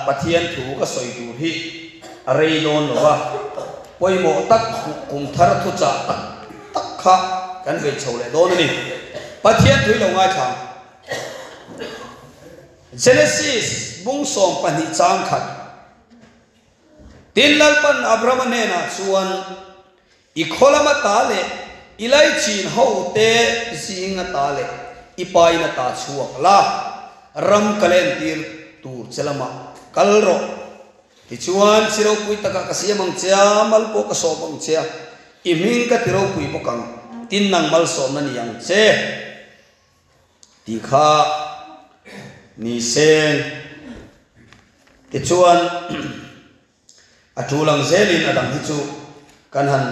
Pathian thu ka sawi tur hi a rei dawn lo va, pawimawh tak kum thar thuchah tak tak kha kan vei chho leh dawn a ni. Pathian thu hi lo ngaithla ang. Genesis bung 12 chang khat. Tin Lalpan Abrahama hnenah chuan, I khaw lama ta leh i laichin ho te zinga ta leh i pain a ta chhuak la, ram ka lentir tur che lamah kal rawh. Tichuan, chi ropui takah ka siam ang che a, mal pawh ka sawm ang che a, i hming ka ti ropui bawk ang, tin nang malsawmna ni ang che. Tih kha ni seng. Tichuan, a tul ang zelin a dang hi chu kan han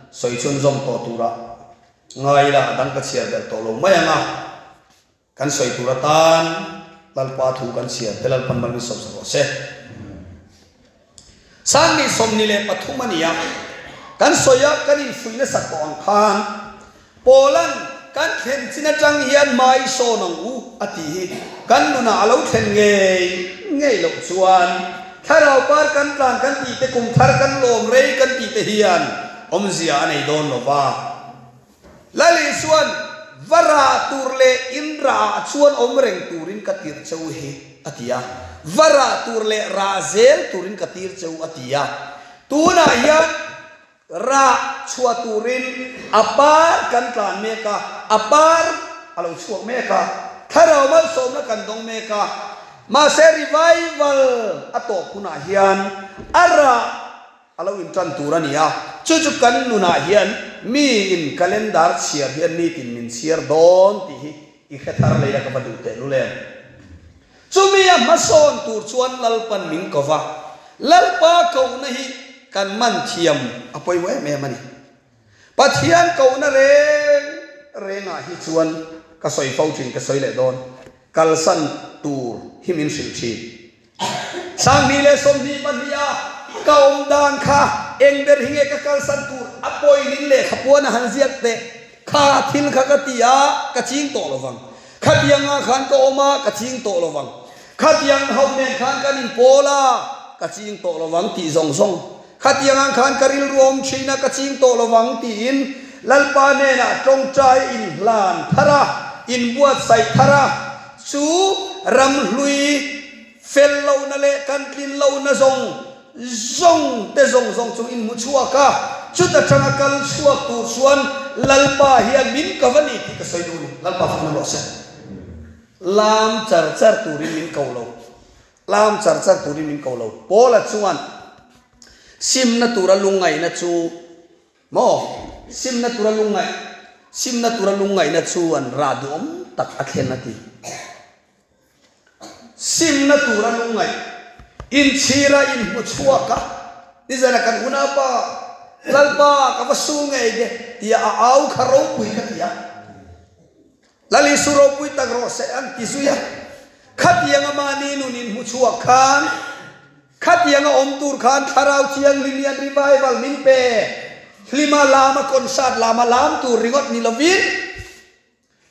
sawi chhunzawm tawh tura ngai ila, a dang ka chhiar belh tawh lo mai ang a, kan sawi tur atan Lalpa thu kan chhiar te Lalpan mal min sawmsak rawh se. Sangni 23 a ni a, kan sawi a, kan infuih nasat tawh ang khan Paula'n kan thlen chin atang hian mai sawn ang u a tih hi kan nunah a lo thlen ngei ngei loh chuan thlarau par kan tlan kan tih te kum thar kan lawm rei kan tih te hian awmzia a nei dawn lo va. Lal Isua'n va rah tur leh in rah ah chuan awm reng turin ka tirh che u hi, a ti a. Va rah tur leh rah zel turin ka tir che u, a ti a. Tunah hian rah chhuah turin a par kan tlan mek a, a par a lo chhuak mek a, thlarau malsawmna kan dawng mek a. Mahse revival a tawp hunah hian a rah A lo intan tur a ni a, chu chu kan nunah hian mi in calendar chhiar hian nitin min chhiar dawn tih hi i hre thar lei a ka va duh teh lul em. Chumi a hmasawn tur chuan Lalpan min ko va, Lalpa kohna hi kan man thiam a pawimawh em em a ni. Pathian kohna reng rengah hi chuan ka sawi fo thin ka sawi leh dawn, kalsan tur hi min hrilh thin. 2022 a ka awm dan kha eng ber hi nge ka kalsan tur a pawilin lehkha puan a han ziak teh kha thil kha ka ti a ka ching tawh lo vang. Khatiang ah khan ka awm a ka ching tawh lo vang. Khatiang ho nen khan kan inpawl a ka ching tawh lo vang tih zawng zawng. Khatiang ang khan ka rilru awm thin a ka ching tawh lo vang tiin Lalpa hnenah tawngtai inhlan thar a, inbuatsaih thar a, chu ramhlui fel lohna leh kan tlin lohna zawng zawng te zawng zawng chu inhmu chhuak a, chuta tanga kal chhuak tur chuan Lalpa hian min ko a ni tih ka sawi duh a ni. Lalpa fakna rawh se. Lam char char turin min ko lo. Lam char char turin min ko lo. Paula chuan simna tura lungngaihna chu maw? Simna tura lungngaih, simna tura lungngaihna chu an rah duhawm tak a thlen a ti. Simna tura lungngaih, inchhira inhmu chhuak a, nizan a kan unaupa, Lalpa ka va sul ngei de tia a au kha ropui ka ti a. Lal Isu ropui tak rawh se an ti zui a. Khatianga mahni nun in hmu chhuak khan, khatianga awm tur khan Thlarau Thianghlim hian revival min pe. Hlima lama concert lama lam tur ringawt ni lovin,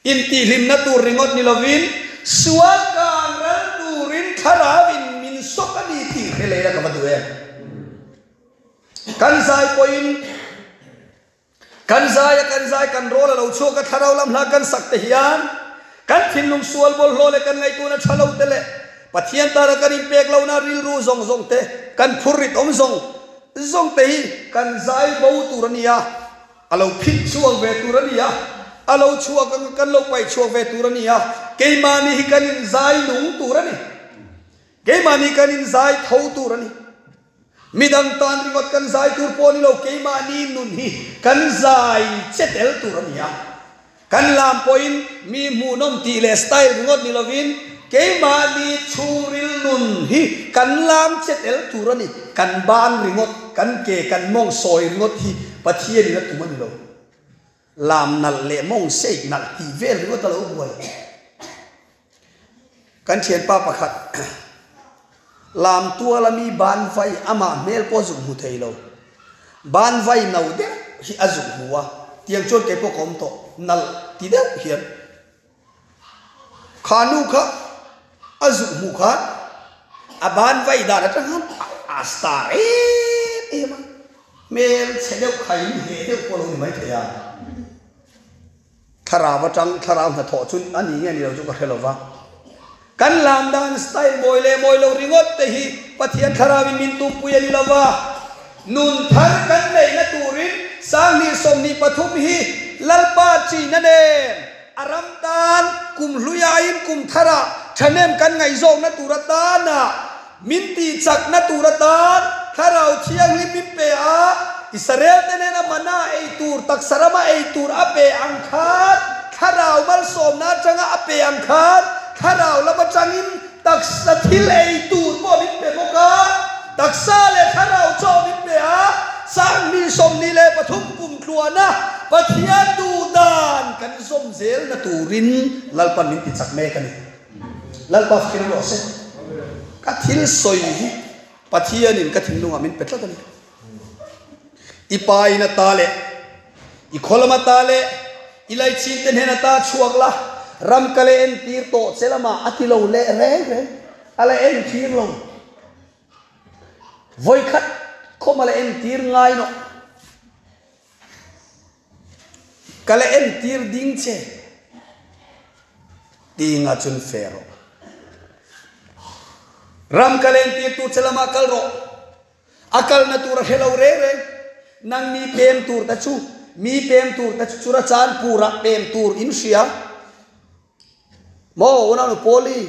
intihhlimna tur ringawt ni lovin, sual kan ral turin Thlarau in min sawk a ni tih hre leh la ka va duh em. Kan zai pawhin. Kan zai a kan zai kan rawl a lo chhuak a thlarau lam hla kan sak te hian kan thinlung sual bawlhhlawh leh kan ngaihtuahna tha lo te leh Pathian tana kan inpek lohna rilru zawng zawng te kan phur rit awm zawng zawng te hi kan zai bo tur a ni a, a lo phit chhuak ve tur a ni a, a lo chhuak anga kan lo paih chhuak ve tur a ni a, keimahni hi kan inzai nung tur a ni. Keimahni kan inzai tho tur a ni. Midang tan ringawt kan zai tur pawh a ni lo, keimahni nun hi kan zai che tel tur a ni a. Kan lam pawhin mi hmuhnawm tih leh style ringawt ni lovin keimahni chhungril nun hi kan lam che tel tur a ni. Kan ban ringawt, kan ke, kan mawng sawi ringawt hi Pathianin a tum a ni lo. Lam nalh leh mawng seih nalh tih vel ringawt a lo buai. Kan thianpa pakhat lam tuala mi ban vai amah hmel pawh a zuk hmu thei lo. Ban vai no deuh hi a zuk hmu a, tiang chuan kei pawh ka awm tawh nalh ti deuh hian kha nu kha a zuk hmuh khan. A ban vai dan atang khan a star em em a, hmel chhe deuh khain he deuh pawh lo ni maithei a. Thlarau atang thlarau hnathawh chu a ni nge ni lo chu ka hre lo va. Kan lam dan style mawi leh mawi lo ringawt te hi Pathian thlarauin min tumpui a ni lo va. Nun thar kan neihna turin Sanghnih 23 hi Lalpa china nen a ram tan kum hluiain kum tharah thahnem kan ngaihzawkna tur atana min tihchakna tur atan Thlarau Thianghlim min pe a, Israel te nena mana ei tur, taksa rama ei tur a pe ang khan, Thlarau malsawmna atanga a pe ang khan, Thlarau lam atangin taksa thil ei tur pawh min pe bawk a, taksa leh Thlarau chaw min pe a, 2023 kum tluana Pathian duhdan kan zawm zelna turin Lalpan min tichak mek a ni. Lalpa fakin rawh se. Ka thil sawi hi Pathianin ka thinlungah min pe tlat a ni. I pa in ata leh i khaw lam ata leh i laichin te hnen ata chhuak la, ram ka leh entir tawh che lamah a ti lo leh reng reng, a la entir lo. Vawikhat khawm a la entir ngai nawh. Ka la entir ding che tinga chun fe rawh. Ram ka la entir tur che lamah kal rawh. A kalna tur a hre lo reng reng. Nang mi pem tur te chu, mi pem tur te chu Churachandpur-ah pem tur in hria. Maw unau nu Pawli,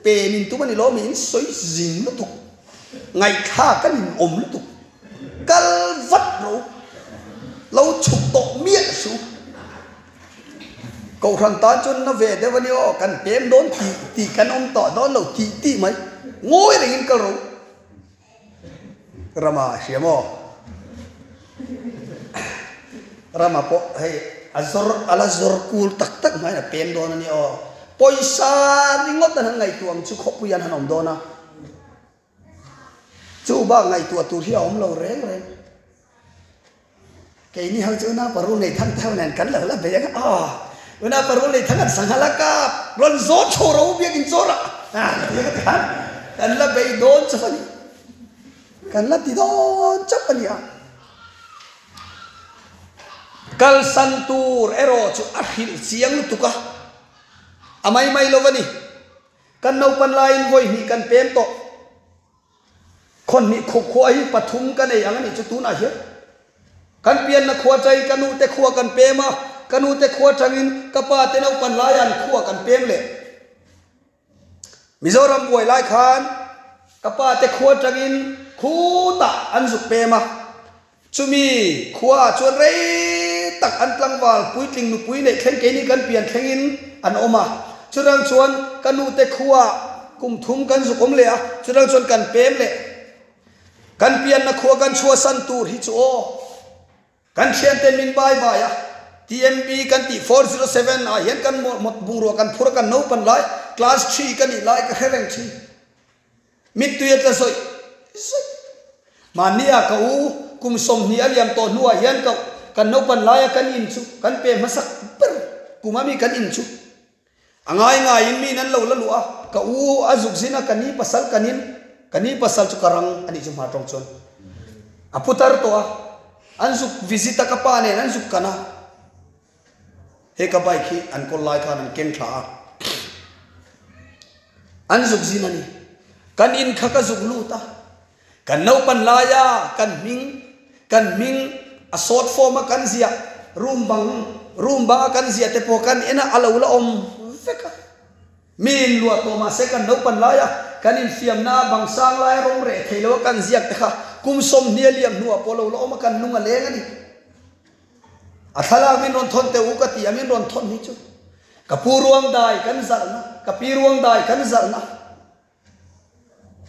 pem in tum a ni lo mi in sawi zing lutuk, ngaihthlak an in awm lutuk, kal vat ro, lo chhuk tawh miah su. Kohhran tan chuan na ve deuh a ni aw, kan pem dawn tih tih kan awm tawh dawn lo tih tih mai, ngawi rengin kal ro. Rama hria maw? Rama pawh hei a zawr a la zawr kul tak tak hmain a pem dawn a ni aw. Pawisa ringawt an han ngaihtuah ang chu khawpui an han awm dawn a. Chu bak ngaihtuah tur hi a awm lo reng reng. Keini ho chu unau parul nei thang theuh nen kan lo la bei ang a, aw unau parul nei thang an sangha la kap rawn zawn chho ro biakin chaw rah a ti ang a ti khan kan la bei dawn chauh a ni, kan la ti dawn chauh a ni a. Kalsan tur erawh chu a hrilh chiang lutuk a, a mai mai lo a ni. Kan naupan laiin vawi hnih kan pem tawh. Khawnhnih khup khua hi pathum ka nei ang a nih chu tunah hian kan pianna khua atangin ka nute khua kan pem a, ka nute khua atangin ka pa te naupan laia an khua kan pem leh. Mizoram buai lai khan ka pa te khua atangin khutah an zuk pem a, chumi khua ah chuan rei tak an tlangval puitling nupui neih thleng keini kan pian thlengin an awm a, churang chuan ka nute khua kum thum kan zuk awm leh a, churang chuan kan pem leh kan pianna khua kan chhuahsan tur hi chu aw kan thianten min bai bai a, TMB kan tih 407 ah hian kan mawt bungrua kan phur a kan naupan lai class three ka nih lai ka hre reng thin. Mittui a tla zawih zawih. Mahni ah ka u kum 20 a liam tawh hnuah hian ka kan naupan laia kan in chu kan pe hmasak ber kum a mi kan in chu a ngai ngaiin mi nan lo la luh a, ka u a zuk zin a ka ni pasal kan in ka ni pasal chu ka rang a nih chu hma tawng chuan a putar tawh a, an zuk visit a ka pa nen an zuk kan a. He ka bike hi an kawl lai khan an keng thla a, an zuk zin a ni. Kan in kha ka zuk lut a, kan naupan laia kan hming, kan hming a short form a kan ziah, room bang, room banga kan ziah te pawh kan en a, a lo la awm vek a. Mi in luah tawh mahse kan naupan laia kan infiamna bang sang laia rawng reh thei lo a kan ziak te kha kum 20 a liam hnuah pawh a lo la awm a, kan lung a leng a ni. A thlalak min rawn thawn teh u ka ti a, min rawn thawn hi chu ka pu ruang dai kan zalhna, ka pi ruang dai kan zalhna,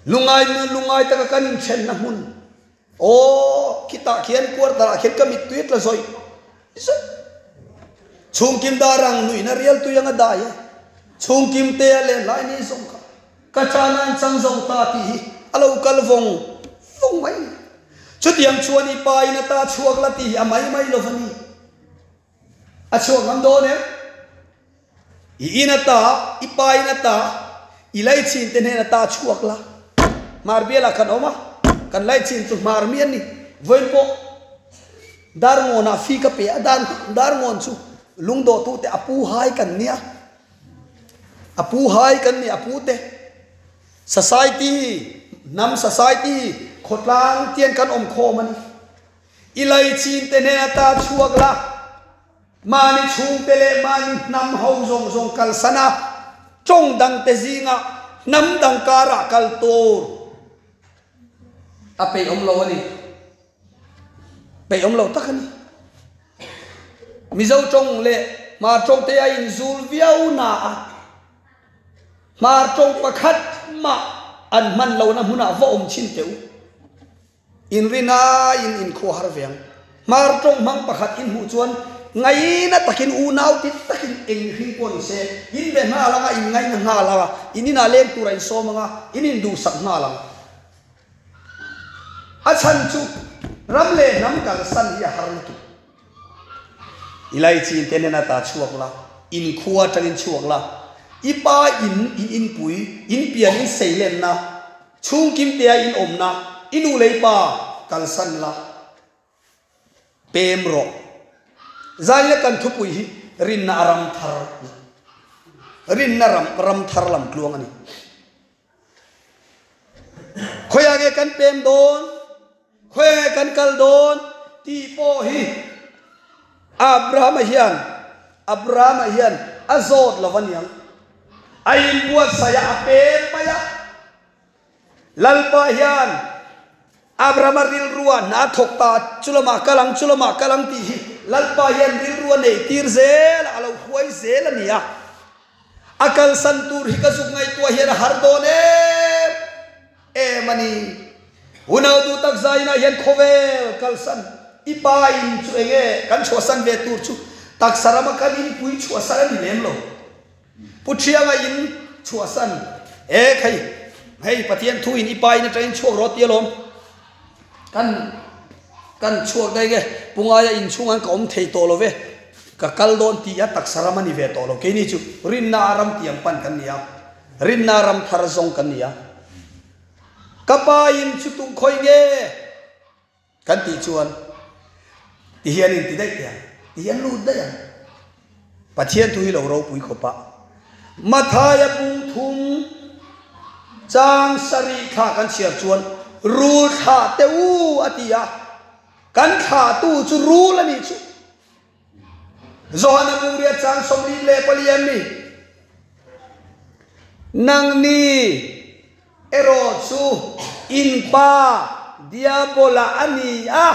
lungai lungai taka kan inthenna hmun, aw khitah khian quarter ah khian ka mittui a tla zawih zawih. Chhungkim dar ang nuihna rial tui anga dai e, chhungkim te a leh hlai ni zawng kha ka chana an chang zo ta tih hi a lo kal vawng vawng mai a ni. Chutiang chuan i pa in ata chhuak la tih hi a mai mai lo va ni. A chhuak ngam dawn em? I in ata, i pa in ata, i laichin te hnen ata chhuak la. Hmar bialah kan awm a, kan laichin chu hmar mi an ni. Vawiin pawh Darngawnah fi ka pe a, Darngawn chu lungdawhtute a pu hai kan nia. A pu hai kan ni, a pu te. Society, hnam society, khawtlang tian kan awm khawm a ni. I laichin te hnena ta chhuak la, mahni chhungte leh mahni hnam ho zawng zawng kalsan a, tawng dangte zingah hnam dang karah kal tur a peih awm lo a ni. Peih awm lo tak a ni. Mizo tawng leh Hmar tawng te a inzul viau na a, Hmar tawng pakhat mah an hman lohna hmunah va awm chhin teh u. Inrina in inkhua har ve ang. Hmar tawng hmang pakhat in hmuh chuan ngaina takin unau ti takin eng hring pawh ni se, in be nghal anga, in ngaina nghal anga, in inah leng tura in sawm anga, in induhsak nghal ang. A chhan chu ram leh hnam kalsan hi a har lutuk. I laichin te nen ata chhuak la, in khua atangin chhuak la, i pa in in inpui, in pian in seilenna, chhungkim tea in awmna, i nu leh i pa kalsan la, pem rawh. Zaia kan thupui hi rinna a ram thar, rinna ram ram thar lam tluang a ni. Khawiah nge kan pem dawn? Khawiah nge kan kal dawn? Tih pawh hi Abrahama hian Abrahama hian a zawt lo a niang. A inbuatsaih a, a pem mai a. Lalpa hian Abrahama rilrua hna thawk ta, chulamah kal ang, chulamah kal ang tih hi Lalpa hian rilrua neih tir zel a, a lo hruai zel a ni a. A kalsan tur hi ka zuk ngaihtuah hian a har dawn em em a ni. Unau duh tak zainah hian khawvel kalsan i pa in chu eng nge kan chhuahsan ve tur chu taksa rama kan inpui chhuahsan a ni lem lo. Pu Thianga in chhuahsan e khei hei Pathian thu in i pa in atangin chhuak rawh ti alawm. Kan kan chhuak daih nge Pu Ngaia inchhung an ka awm thei tawh lo ve, ka kal dawn tih a taksa ram a ni ve tawh lo. Keini chu rinna a ram tiang pan kan ni a, rinna a ram thar zawng kan ni a. Ka pa in chu tum khawi nge kan tih chuan ti hian in ti daih teh ang, ti hian lut daih ang. Pathian thu hi lo ropui khawp a. Mathaia bung thum chang sarih thla kan chhiar chuan rul thlah teh u a ti a, kan thlahtu chu rul a nih chu. Johana bung riat chang 44 em ni? Nangni erawh chu in pa Diabola a ni a.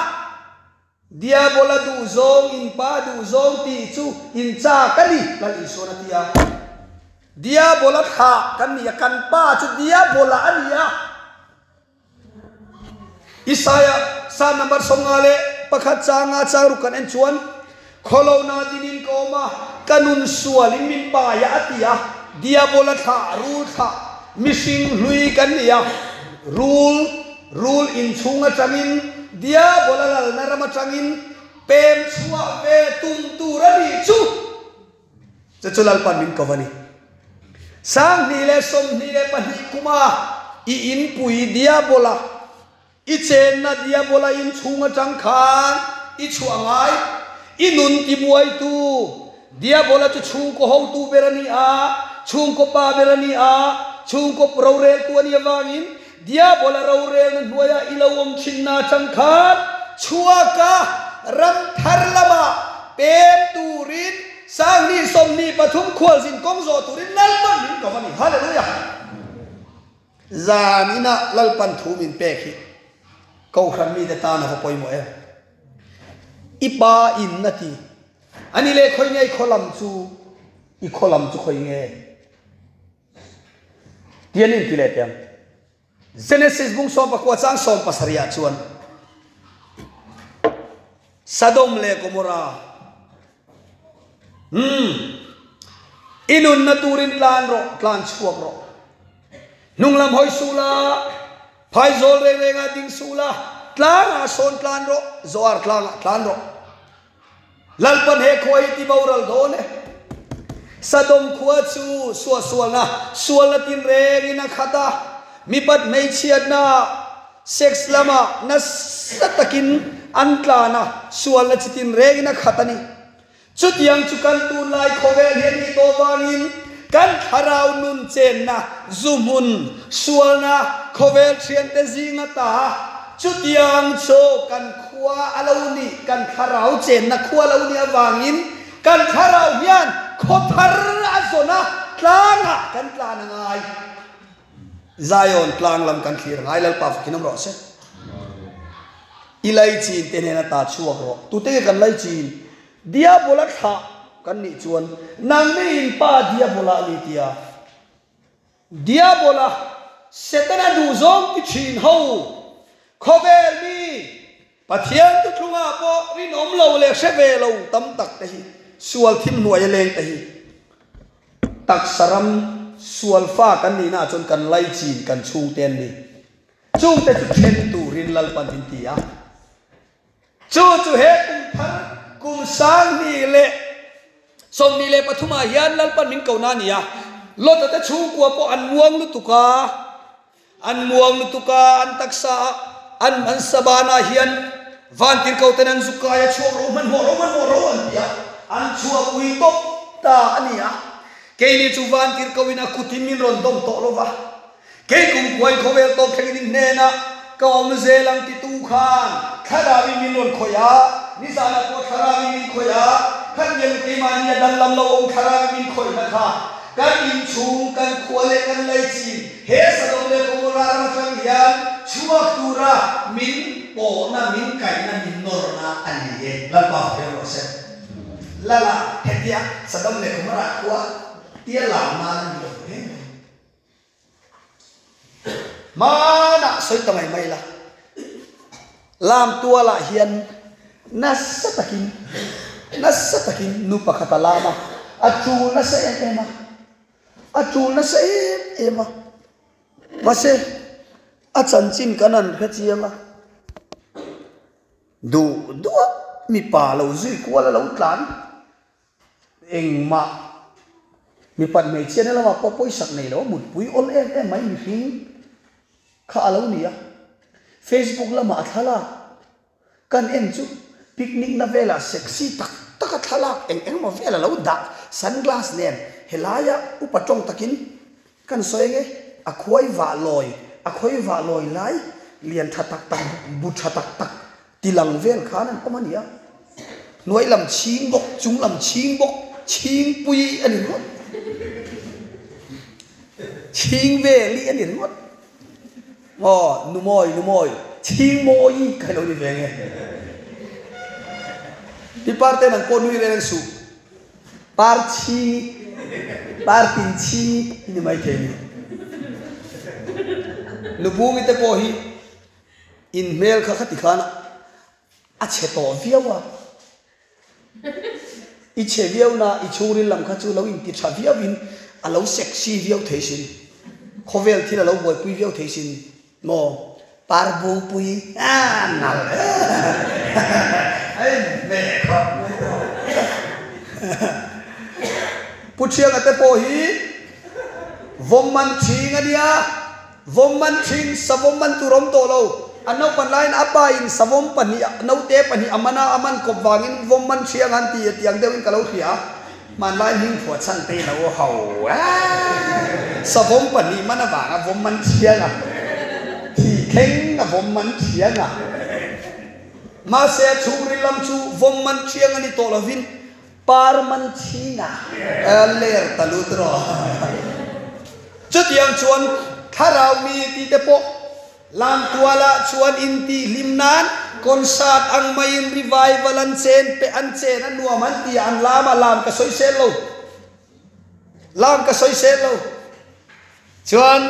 Diabola duhzawng, in pa duhzawng tih chu in chak a ni, Lal Isuan a ti a. Diabola thlah kan ni a, kan pa chu Diabola a ni a. Isaia Psalm number 51 changa chang ruk kan en chuan, Khawlona dinin ka awm a, ka nun sualin min pai a, a ti a. Diabola thlah, rul thlah, mihring hlui kan ni a, rul, Rul inchhung atangin Diabola lalna ram atangin pem chhuah ve tum tur a nih chu. Chu chu Lalpan min ko a ni. 2022 kuma i inpui Diabola, i chenna Diabola inchhung atang khan i chhuah ngai, i nun tibuaitu Diabola chu chhungkaw hotu ber a ni a, chhungkaw pa ber a ni a, chhungkaw roreltu a nih avangin Diabola rorelna hnuaiah i lo awm thinna atang khan chhuaka ram thar lamah pem turin 2023 khualzin kawng zawh turin Lalpan min ko a ni. Hallelujah! Zan inah Lalpan thu min pek hi Kohhran mite tan a va pawimawh em? I pa in a ti. A ni leh khawi nge i khaw lam chu? I khaw lam chu khawi nge? Ti an inti leh teh ang. Genesis bung 19 chang 70 ah chuan Sodom leh Gomorrah hmm i nunna turin tlan rawh, tlan chhuak rawh. Hnunglam hawi suh la, phaizawl reng rengah ding suh la, tlangah sawn tlan rawh, Zoar tlangah tlan rawh. Lalpan he khua hi ti boral dawn e. Sodom khua chu suahsualna, sualna tinrengin a khat a. Mipat hmeichhiatna, sex lamah nasa takin an tlan a, sualna chitin rengin a khat a ni. Chutiang chu kan tunlai khawvel hi a nih tawh vangin kan thlarau nun chenna, zu hmun, sualna, khawvel thiante zinga ta chutiang chu kan khua a lo nih, kan thlarau chenna khua a lo nih avangin kan thlarau hian khaw thar a zawn a, tlangah kan tlan a ngai. Zion tlang lam kan thlir ngai Lalpa fakin awm rawh se. I laichin te hnena ta chhuak rawh. Tute nge kan laichin? Diabola thlah kan nih chuan nangni in pa Diabola a ni tia. Diabola, Setana duhzawng ti thin ho, khawvel mi, Pathian thuthlungah pawh rinawm lo leh hre ve lo tam tak te hi sual thim hnuai a leng te hi taksa ram sual fa kan nihna ah chuan kan laichin kan chhungte an ni. Chungte chu then turin Lalpan min ti a. Chu chu he kum thar kum 2023 ah hian Lalpan min kohna a ni a. Lota te chhungkua pawh an muang lutuk a. An muang lutuk a, an taksa a, an an sabanah hian vantirhko ten an zuk kai a, chhuak ro hmanhmawh ro hmanhmawh ro an ti a, an chhuahpui tawp ta a ni a. Keini chu vantirhko in a kutin min rawn dawm tawh lo va, kei kumkhuain khawvel tawp thlengin in hnenah ka awm zel ang titu khan thlarauin min rawn khawih a, nizanah pawh thlarauin min khawih a, khatniang keimahni a danlam lo awm thlarauin min khawihna kha kan inchhung, kan khua leh kan laichin He Sodom leh Gomorrah ram atang hian chhuak tura min pawhna, min kaihna, min nawrna a ni e. Lalpa hmel rawh se. Lala, hetia Sodom leh Gomorrah khua tia lam nan a ni lo reng reng. Hmanah sawi ta mai mai la. Lam tualah hian nasa takin, nasa takin nu pakhat a lam a, a chul nasa em em a. A tul nasa em em a, mahse a chanchin kan han hre chiang a, duh duh a mipa lo zui kual a lo tlan engmah mipat hmeichhia na lamah pawh pawisak nei lo a mutpui awl em em mai mihring kha a lo ni a, Facebook lamah a thlalak. Kan en chu picnic na velah sexy tak tak a thlalak eng eng emaw vel a lo dah sunglass nen helaia upa tawng takin kan sawi ange a khuai vah lawi a khawi vah lawi lai lian tha tak tak bu tha tak tak ti lang vel khan an awm a ni a hnuai lam chhing bawk chung lam chhing bawk chhing pui a ni ringawt chhing vel hi a ni ringawt. Aw, nu mawi, nu mawi, chhing mawi ka lo ni ve nge. Pi Parte nang pawh nui reng suh. Par chhingi, par tin chhingi i ni mai thei ni. Nubungi te pawh hi in hmel kha khati khan a chhe tawh viau a. I chhe viau na, i chhungril lam kha chu lo inti tha viauin a lo sexy viau thei sin. Khawvel thil a lo buaipui viau thei sin maw? Parbungpui a nal a inhmeh khawp mai tawh. Pu Thianga te pawh hi vawm man thing a nia. Vawm man thin, savawm man tur awm tawh lo. A naupan laiin a pa in savawm pahnih, naute pahnih a man a, a man kawp vangin vawm man thiang an ti a tiang deuhin ka lo hria a. Hmanlai hming phuah chhan te lo ho a. Savawm pahnih man avanga vawm man thiang a, thi thleng a vawm man thiang a. Mahse a chhungril lam chu vawm man thiang a ni tawh lovin Par man chhinga ler ta lut rawh. Chutiang chuan thlarau mi tih te pawh Lamtualah chuan intihhlim nan concert ang maiin revival an chen pe an chen a nuam an ti a an lam a lam ka sawi sel lo. Lam ka sawi sel lo. Chuan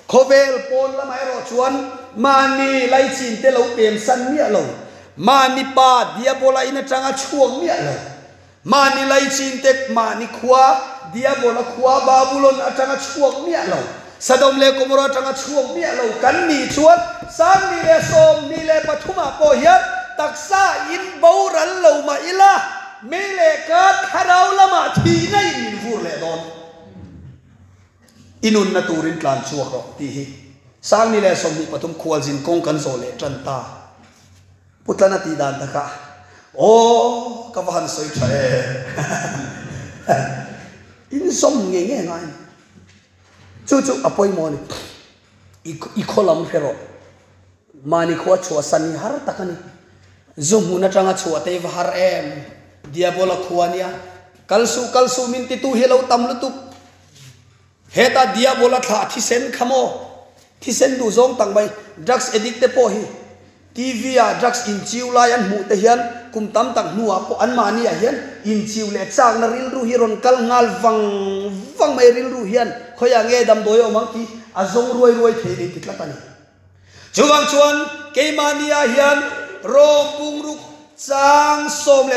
khawvel pawn lamah erawh chuan mahni laichin te lo pem san miah lo, mahni pa Diabola in atanga chhuak miah lo, mahni laichin te mahni khua Diabola khua Babulon atanga chhuak miah lo, Sodom leh Gomorrah atanga chhuak miah lo kan nih chuan 2023 ah pawh hian taksa in boral lo mah ila mei leh kar thlarau lamah thihna in min vur leh dawn. I nunna turin tlan chhuak rawh tih hi 2023 khualzin kawng kan zawh leh tan ta. Pu Tlana tih dan takah aw ka va han sawi tha em in zawm ngei ngei ngai a ni. Chu chu a pawimawh a ni. I khaw lam hre rawh. Mahni khua chhuahsan hi har tak a ni. Zu hmun atanga chhuah te hi va har em. Diabola khua nia. Kal suh kal suh min titu hi a lo tam lutuk. Heta Diabola thlah thisen kha maw? Thisen duh zawng tak mai. Drugs addict te pawh hi TV ah drugs inchiu lai an hmuh te hian kum tam tak hnuah pawh anmahni ah hian inchiu leh chakna rilru hi rawn kal nghal vang vang mai rilru hian khawiah nge damdawi a awm ang tih a zawng ruai ruai thei ni ti tlat a ni. Chuvang chuan keimahni ah hian Rom bungruk chang 11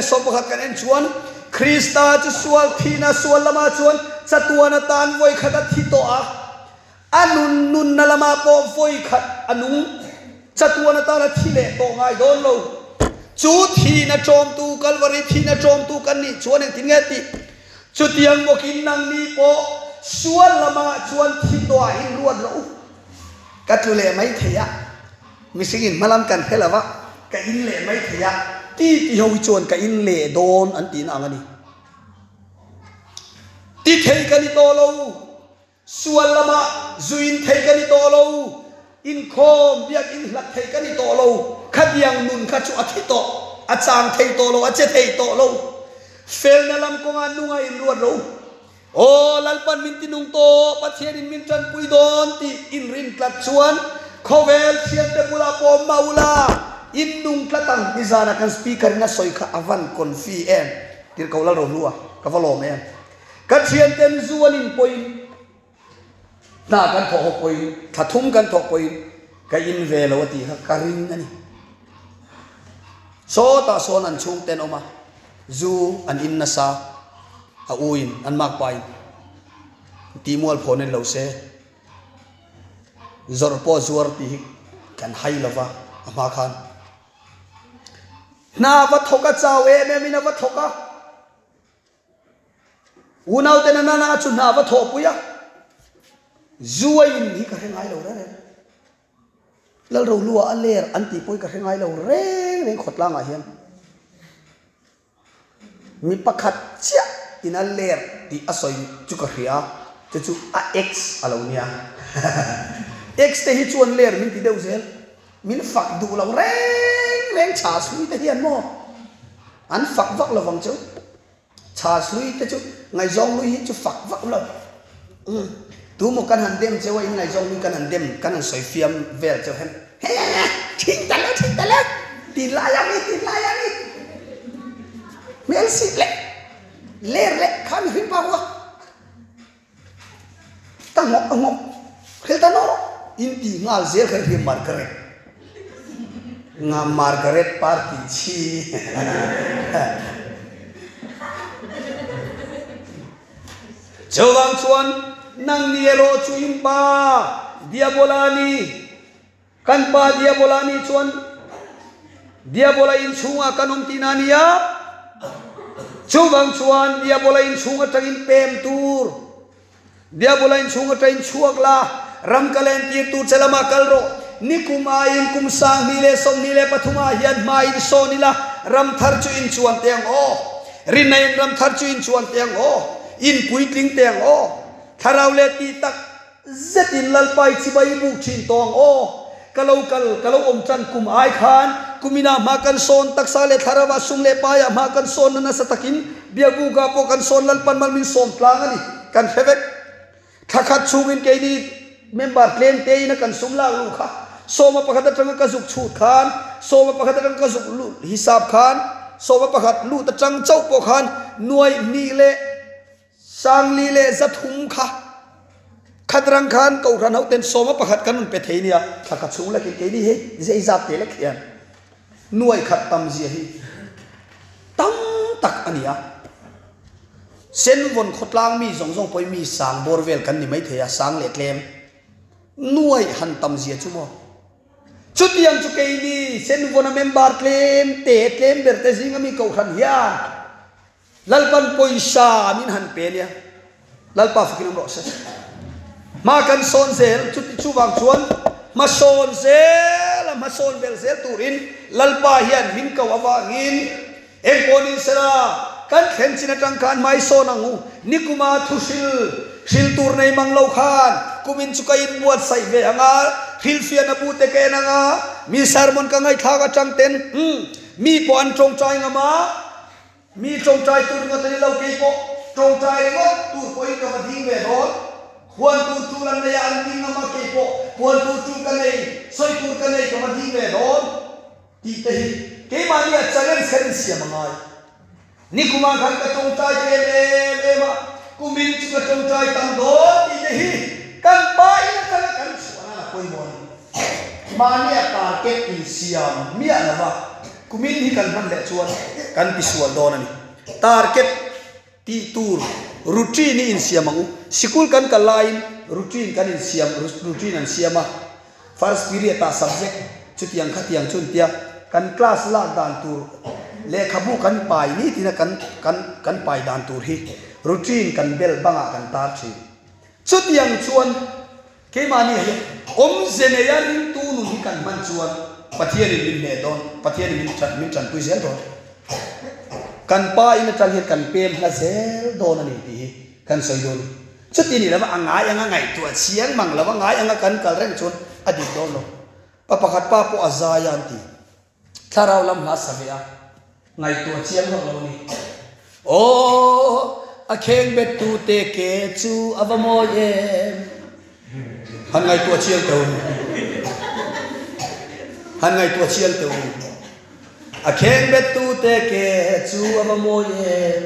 kan en chuan Krista chu sual thihna sual lamah chuan chatuan atan vawikhat a thi tawh a, A nun nunna lamah pawh vawi khat a nung. Chatuan atana thi leh tawh ngai dawn lo. Chu thihna ṭawmtu, Kalvari thihna ṭawmtu kan nih chuan engtin nge tih? Chutiang bawkin nangni pawh sual lamah chuan thi tawhah in ruat rawh u. Ka tlu leh mai thei a, mihringin hmalam kan hre lo va, ka in leh mai thei a, ti ti ho hi chuan ka in leh dawn an tihna ang a ni. Ti thei ka ni tawh lo. Sual lamah zu in thei ka ni tawh lo, inkhawm biak in hlat thei ka ni tawh lo, khatiang nun kha chu a thi tawh, a chang thei tawh lo, a che thei tawh lo. Felna lam kawngah nunga in ruat ro. Aw Lalpan min ti nung tawh, Pathianin min tanpui dawn tih in rin tlat chuan khawvel thiante bulah pawh maula in nung tlat ang. Nizana kan speaker in a sawi kha a van confi em? Tirhkoh Lalrohlua ka va lawm em? Ka thianten zu an in pawhin hna kan thawh ho pawhin thla thum kan thawh pawhin ka in ve lo a tih kha ka ring a ni. Sawtah sawn an chhungten awm a, zu an in nasa, a uin an makpain tihmual phawn en lo se, zawrh pawh zuar tih hi kan hai lo va a hma khan. Hna va thawk a chau em em in a va thawk a. Unaute na nana chu hna va thawhpui a, zu a in hi ka hre ngai lo reng reng. Lalrohlua a ler an tih pawh hi ka hre ngai lo reng reng khawtlangah hian. Mi pakhat chiah in a ler tih a sawi chu ka hria a, chu chu a ex a lo nia. Ex te hi chuan ler min ti deuh zel. Min fak duh lo reng reng chhas hlui te hian maw an fak vak lovang chu. Chhas hlui te chu ngaihzawng hlui hi chu fak vak lo. Umm tu maw kan han dem cheu a in ngaihzawng hlui kan han dem kan han sawi fiam vel cheu hian hee thin ta lo thin ta lo tin lai ang i tin lai ang i hmel sih leh ler leh kha mihring pa kua. Ka nghawk ka nghawk hril ta nawr in ti nghal zel kha hi Margaret nga Margaret party chi chuvang chuan nang ni erawh chu in pa Diabola ni Kan pa Diabola nih chuan Diabola inchhungah kan awm tihna a ni a, chuvang chuan Diabola inchhung atangin pem tur, Diabola inchhung atangin chhuak la, ram ka len tir tur che lamah kal rawh. Nikum aiin kum 2023 ah hian hma in sawn ila, ram thar chu in chuan teh ang aw. Rinna in ram thar chu in chuan teh ang aw. In puitling teh ang aw. Thlarau leh tih tak. Zetin Lalpai chibai buk thin tawng aw. Ka lo kal, ka lo awm tan kum ai khan kuminah hma kan sawn, taksa leh thlarauah sum leh paiah hma kan sawn na nasa takin Biakbuka pawh kan sawn Lalpan mal min sawm tlang a ni, kan hre vek. Thla khat chhungin keini member tlem te ina kan sum lak luh kha sawma pakhat atanga ka zuk chhut khan, sawma pakhat atanga ka zuk luh hisap khan, sawma pakhat lut atang chauh pawh khan nuaih hnih leh 1300 kha khat rang khan kohhran ho ten sawma pakhat kan rawn pe thei nia, thla khat chhung lakin keini hi zei zat te lek hian nuai khat tam zia hi tam tak a ni a. Senvawn khawtlang mi zawng zawng pawhin mi sang bawr vel kan ni mai thei a, sang leh tlem nuai han tam zia chu maw. Chutiang chu keini Senvawna member tlem te tlem ber te zinga mi kohhran hian Lalpan pawisa min han pe nia, Lalpa fakin awm rawh se. Hma kan sawn zel, chuti chuvang chuan hma sawn zel a hma sawn vel zel turin Lalpa hian min ko avangin eng pawh ni sela kan thlen chin atang khan hmai sawn ang u. Nikuma thu hril hril tur nei mang lo khan kumin chu ka inbuatsaih ve ang a, hrilhfiahna bu te ka en ang a, mi sermon ka ngaihthlak atang ten umm mi pawh an tawngtai ngam a, Mi tawngtai tur ringawt a ni lo, kei pawh tawngtai ringawt tur pawhin ka va ding ve dawn. Huan tur tul an nei a, an ding ngam a, kei pawh huan tur tul ka nei, sawi tur ka nei, ka va ding ve dawn tih te hi keimahnia challenge khan insiam a ngai. Nikumah khan ka tawngtai ta em em em a, kumin chu ka tawngtai tam dawn tih te hi kan pa in atanga kan chhuah nan a pawimawh a ni. Mahnia target insiam miah lova kumin hi kan hman leh chuan kan tisual dawn a ni. Target tih tur routine i insiam ang u. Sikul kan kal laiin routine kan insiam, routine an siam a. First period ah subject chutiang khatiang chu an tia. Kan class lak dan tur lehkhabu kan pai nitin a kan kan kan pai dan tur hi routine kan bel bangah kan tar thin. Chutiang chuan Keimahni hi awmze neia ringtu nun hi kan hman chuan Pathianin min hneh dawn, Pathianin min ṭan min ṭanpui zel dawn. Kan pa in aṭang hian kan pem hla zel dawn a ni tih hi kan sawi dawn. Chuti ni lova a ngai anga ngaihtuah chiang mang lova ngai anga kan kal reng chuan a dik dawn lo. Pa pakhat pa pawh a zai a an ti. Thlarau lam hla sa ve a, ngaihtuah chiang vak lo a ni. Aw, a kheng bet tu te ke chu a va mawi em? Han ngaihtuah chiang teh u. Han ngaihtuah chiang teh u. A kheng bet tu te ke chu a va mawi em?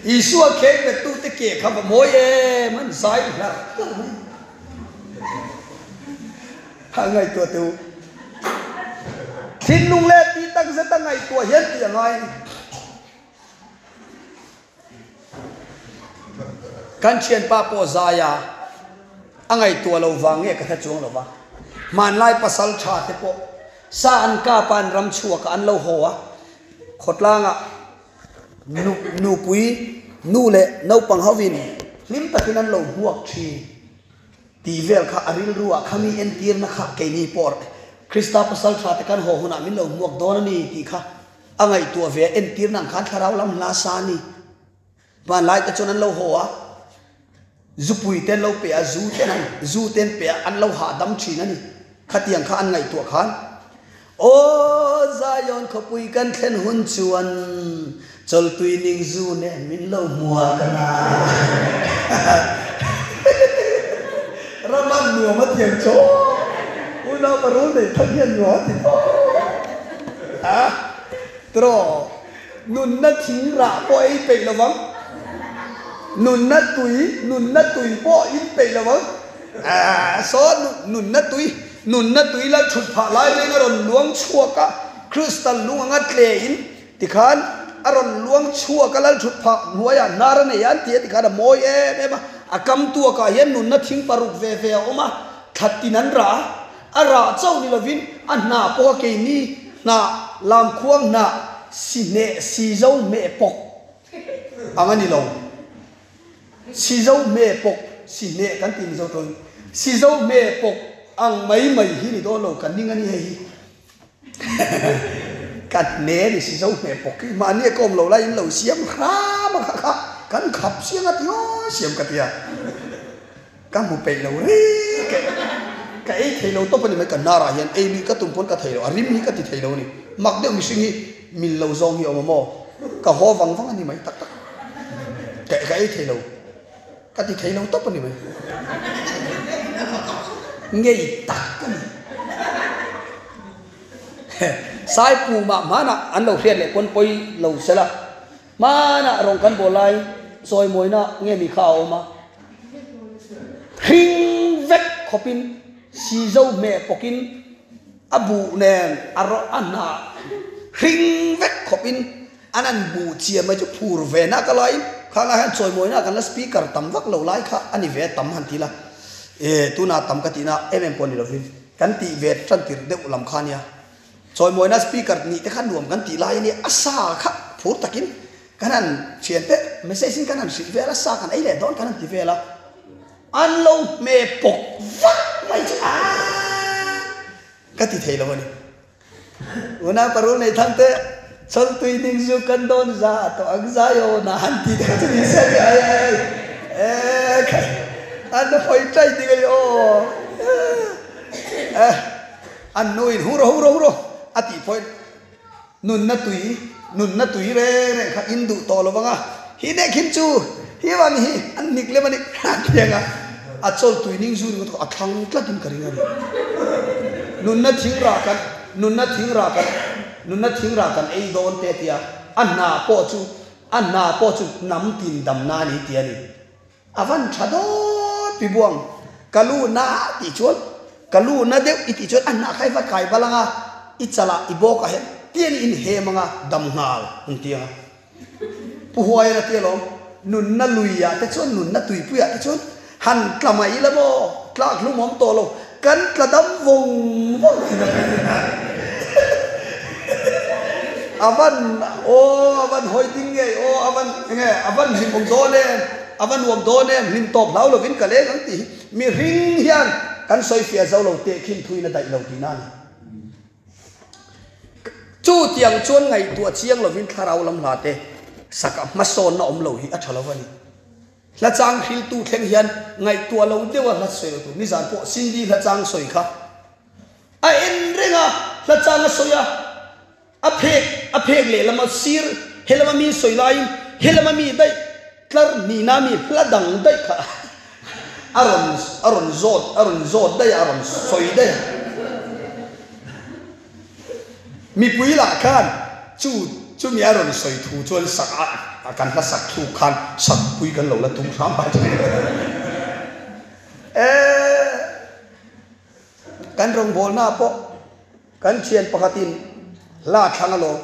Isua kheng bet tu te ke kha va mawi em? An zai hlarh hlarh mai. A ngaihtuah teh u. Thinlung leh tih tak zet a ngaihtuah hian tih a ngai a ni. Kan thianpa pawh zai a, a ngaihtuah lo vang nge ka hre chuang lo va. Hmanlai pasal tha te pawh sa an kap a, an ram chhuak a, an lo haw a, khawtlangah nu nupui nu leh naupang hovin hlim takin an lo hmuak thin. Tih vel kha a rilru ah khami entirna kha keini pawh Krista pasal tha te kan haw hunah min lo hmuak dawn a ni tih kha a ngaihtuah ve a, entirna ang khan thlarau lam hla sa a ni. Hmanlai te chuan an lo haw a, zupui te an lo pe a, zu te an zu te an pe a, an lo hahdam thin a ni. Khatiang kha an ngaihtuah khan Aw Zion khawpui kan thlen hun chuan chawltui ning zu nen min lo hmuak a na. Raman nuam a thiam chaw. Unau parul nei thang hian nuam a ti tawh. A tiraw nunna thing rah pawh ei peih lovang. Nunna tui nunna tui pawh in peih lovang. A saw nunna tui Nunna tui lal thut phah lai reng a rawn luang chhuak a, crystal lung anga tle in tikhan a rawn luang chhuak a, lal thut phah hnuaiah hnar a nei a an ti a tikhan a mawi em em a, a kam tuakah hian nunna thing paruk ve ve a awm a, thla tin an rah a, a rah chauh ni lovin a hnah pawh a keini hnah lamkhuang hnah si hneh si zo hmeh pawk ang a ni lo. Sizo hme pawk si hneh kan ti Mizo tawng in. Sizo hme pawk ang mai mai hi ni dawn lo ka ning a ni hei hi. Ka hne a ni sizo hme pawk hi mahni a ka awm lo lai in lo siam hram a kha kha kan khap siang a ti aw siam ka ti a. Ka hmu peih lo rek e. Ka ei thei lo tawp a ni mai ka hnar ah hian ei lui ka tum pawn ka thei lo a rim hi ka ti thei lo a ni. Mak deuh mihring hi mil lo zawng hi a awm a maw? Ka haw vang vang a ni mai tak tak. Ka ka ei thei lo. Ka ti thei lo tawp a ni mai. Ngei tak a ni. Saipumah hmanah an lo hriat leh pawn pawi lo sela. Hmanah rawng kan bawl lai chawimawina nge mi kha a awm a, hring vek khawpin sizo hmeh pawkin a buh nen a rawh a hnah hring vek khawpin an an buh chiah mai chu phur ve na ka laiin khang ah hian chawimawina kan la speaker tam vak lo lai kha a ni ve tam han ti la e tunah tam ka tihna em em pawh ni lovin kan tih ve tan tirh deuh lam kha nia. Chawimawina speaker nih te kha nuam kan tih lai a nia, a sa kha phur takin kan han thian te message in kan han hrilh vel a, sa kan ei leh dawn kan han ti vel a. An lo hme pawk vak mai chu a ka ti thei lo a ni. Unau parul nei thang te chawltui ning zu kan dawn za tawh ang zai aw na han ti deuh chu ni se ai ai ai e khai an hawi ṭai ding a ni aw e an nuin huro huro huro a tih pawhin Nunna tui, nunna tui reng reng kha in duh tawh lo vang a, hi nek hin chu hi vang hi an nik lem a ni a ti ang a, a chawl tui ning zu ringawt kha a thlang tlat in ka ring a ni. Nunna thing rah kan, nunna thing rah kan, nunna thing rah kan ei dawn te a ti a, a hna pawh chu, a hna pawh chu hnam tin damna a ni ti a ni. A van tha dawt pi buang, ka lu na tih chuan ka lu na deuh i tih chuan a hnah kha i va kai bal anga i chalah i bawk ah hian tian i inhem anga dam nghal ang ti anga Pu Huaian a ti alawm, nunna lui ah te chuan nunna tuipui ah te chuan han tla mai ila maw tlak hlum awm tawh lo kan tla dam vawng vawng thin a a van aw a van hawi ding ngei aw a van enge a van hlim awm dawn em a va nuam dawn em hlim tawp hlau lovin ka leng ang tih hi mihring hian kan sawi fiah zo lo teh khin thuin a daih lo tihna a ni. Chu tiang chuan ngaihtuah chiang lovin thlarau lam hla te sak a hmasawnna awm lo hi a tha lo a ni. Hla chang hriltu thleng hian ngaihtuah lo deuha hla sawi lo tur. Nizan pawh Cindy hla chang sawi kha a en reng a, hla chang a sawi a, a phek a phek lehlam a sir helama mi sawi laiin helama mi daih tlar hnihna mi hla dang daih kha a rawn a rawn zawt a rawn zawt daih a, a rawn sawi daih a. Mipui lah khan chu chumi a rawn sawi thu chuan sak a kan hla sak thluk khan sakpui kan lo la tum hram a E kan rawngbawlna pawh kan thian pakhatin hla thlang alawm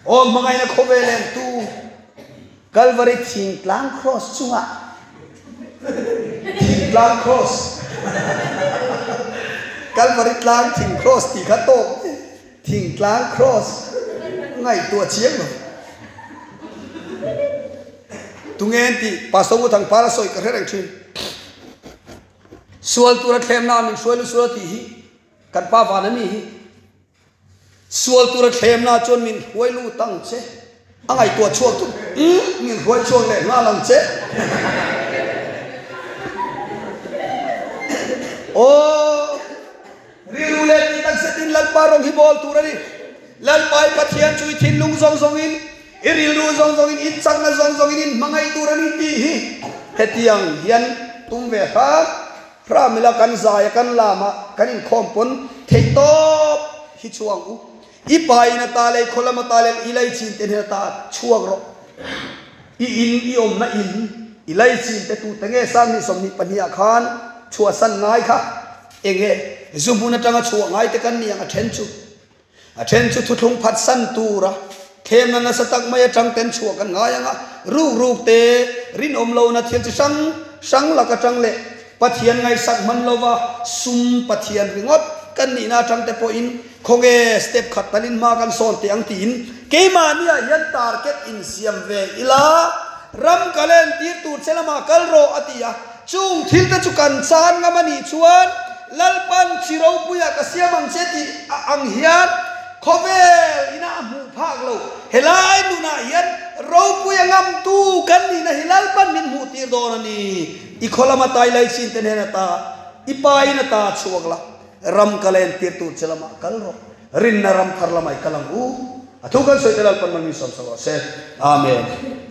aw hmangaihna khawvel em tu Kalvari thingtlang cross chungah thingtlang cross Kalvari tlang thing cross tih kha tawk thingtlang cross ngaihtuah chiang lo. Tunge an tih Pastor Nguthang Para sawi ka hre reng thin. Sual tura thlemna min hruai lu sual a tih hi kan pa van a mi hi. Sual tura thlemna chuan min hruai lut ang che. A ngaihtuah chhuak chu umm min hruai chhuak leh nghal ang che. Aw, rilru leh tih tak zetin Lalpa rawng hi bawl tur a ni. Lalpa i Pathian chu i thinlung zawng zawngin, i rilru zawng zawngin, i chakna zawng zawngin in hmangaih tur a ni tih hi hetiang hian tum ve hram. Ramila kan zai a kan lam a kan inkhawm pawn theih tawp hi chuang u. I pa in a ta leh i khaw lam a ta leh i laichin te hnen a ta chhuak rawh. I in i awmna in i laichin te tute nge sanghnih 22 ah khan chhuahsan ngai kha enge zu hmun atanga chhuah ngai te kan ni ang a then chu. A then chu thuthlung phatsan tura thlemna nasa tak mai atang ten chhuah kan ngai ang a, ruk ruk te, rinawm lohna thil chi hrang hrang lak atang leh Pathian ngaihsak hman lova sum Pathian ringawt kan nihna atang te pawhin khawnge step khat talin hma kan sawn teh ang tiin keimahniah hian target insiam ve ila ram ka len tir tur che lamah kal rawh a ti a, chung thil te chu kan chan ngam a nih chuan Lalpan chi ropuia ka siam ang che tih a ang hian khawvel ina a hmuh phak lo. Helai nunah hian ropuia ngamtu kan nihna hi Lalpan min hmuh tir dawn a ni. I khaw lama tai lai chin te hnen ata i pa in ata chhuak la, ram ka len tir tur che lamah kal rawh. Rinna ram thar lamah i kal ang u. A thu kan sawi te Lalpan man min sawm sak rawh se. Amen.